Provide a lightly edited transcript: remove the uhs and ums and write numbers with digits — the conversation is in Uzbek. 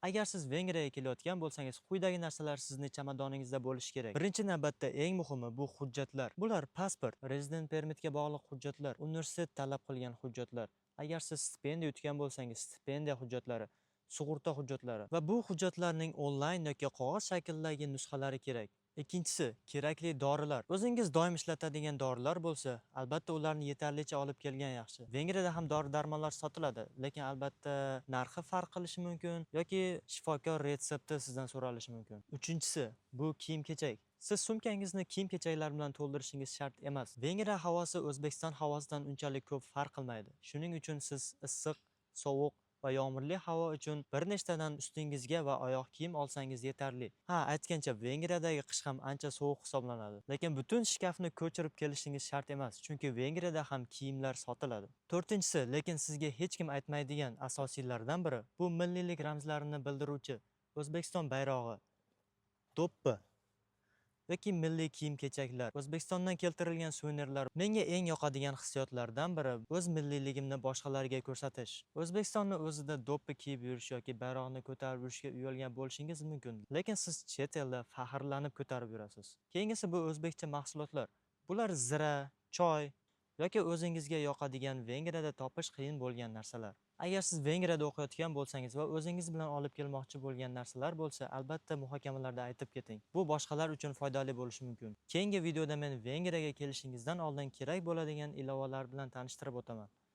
Agar siz Vengriyaga kelayotgan bo'lsangiz, quyidagi narsalar sizni chamadoningizda bo'lishi kerak. Birinchi navbatda eng muhimi bu hujjatlar. Bular pasport, resident permitga bog'liq hujjatlar, universitet talab qilgan hujjatlar. Agar siz stipendiya yutgan bo'lsangiz, stipendiya hujjatlari, sug'urta hujjatlari va bu hujjatlarning onlayn yoki qog'oz shaklidagi nusxalari kerak. Ikkinchisi, kerakli dorilar. O'zingiz doim ishlatadigan dorilar bo'lsa, albatta ularni yetarlicha olib kelgan yaxshi. Vengriyada ham dori-darmonlar sotiladi, lekin albatta narxi farq qilishi mumkin yoki shifokor retsepti sizdan so'ralishi mumkin. Uchinchisi, bu kiyim-kechak. Siz sumkangizni kiyim-kechaklar bilan to'ldirishingiz shart emas. Vengriya havosi O'zbekiston havosidan unchalik ko'p farq qilmaydi. Shuning uchun siz issiq, sovuq va yomg'irli havo uchun bir nechtadan ustingizga va oyoq kiyim olsangiz yetarli. Ha, aytgancha, Vengriyadagi qish ham ancha sovuq hisoblanadi. Lekin butun shkafni ko'chirib kelishingiz shart emas, chunki Vengriyada ham kiyimlar sotiladi. To'rtinchisi, lekin sizga hech kim aytmaydigan asosiylardan biri bu milliylik ramzlarini bildiruvchi O'zbekiston bayrog'i, do'ppi yoki milliy kiyim-kechaklar, O'zbekistondan keltirilgan suvenirlar. Menga eng yoqadigan hissiyotlardan biri o'z milliyligimni boshqalarga ko'rsatish. O'zbekistonni o'zida do'ppi kiyib yurish yoki bayroqni ko'tarib yurishga uyalgan bo'lishingiz mumkin, lekin siz chet elda faxrlanib ko'tarib yurasiz. Keyingisi bu o'zbekcha mahsulotlar. Bular zira, choy yoki o'zingizga yoqadigan, Vengriyada topish qiyin bo'lgan narsalar. Agar siz Vengriyada o'qiyotgan bo'lsangiz va o'zingiz bilan olib kelmoqchi bo'lgan narsalar bo'lsa, albatta muhokamalarda aytib keting. Bu boshqalar uchun foydali bo'lishi mumkin. Keyingi videoda men Vengriyaga kelishingizdan oldin kerak bo'ladigan ilovalar bilan tanishtirib o'taman.